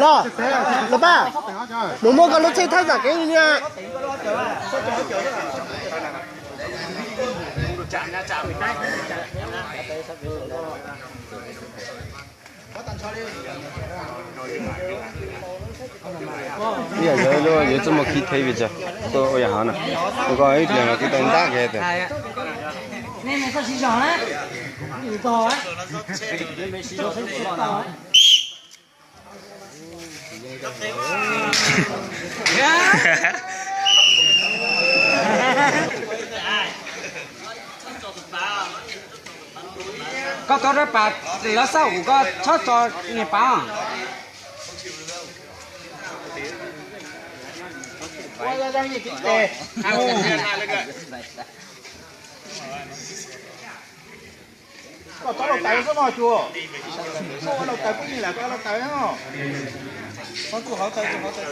Los, los pab, mus muab koj lub tsheb thab zam kev niag. Ib yam yog lub yuav txuj muaj khib theb vim tsam tuaj ua yam hov na, ua koj ib pliag mas kuj tau ntab kiag tias. Koj tau rab pas los xab ub koj txhob tso niag pas. Koj txhob laus taws xwb mog cuag. Koj ua laus taws pub yig lawm koj laus taws no.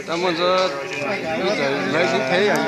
Tau muaj ntxuav lawv xib theb yog.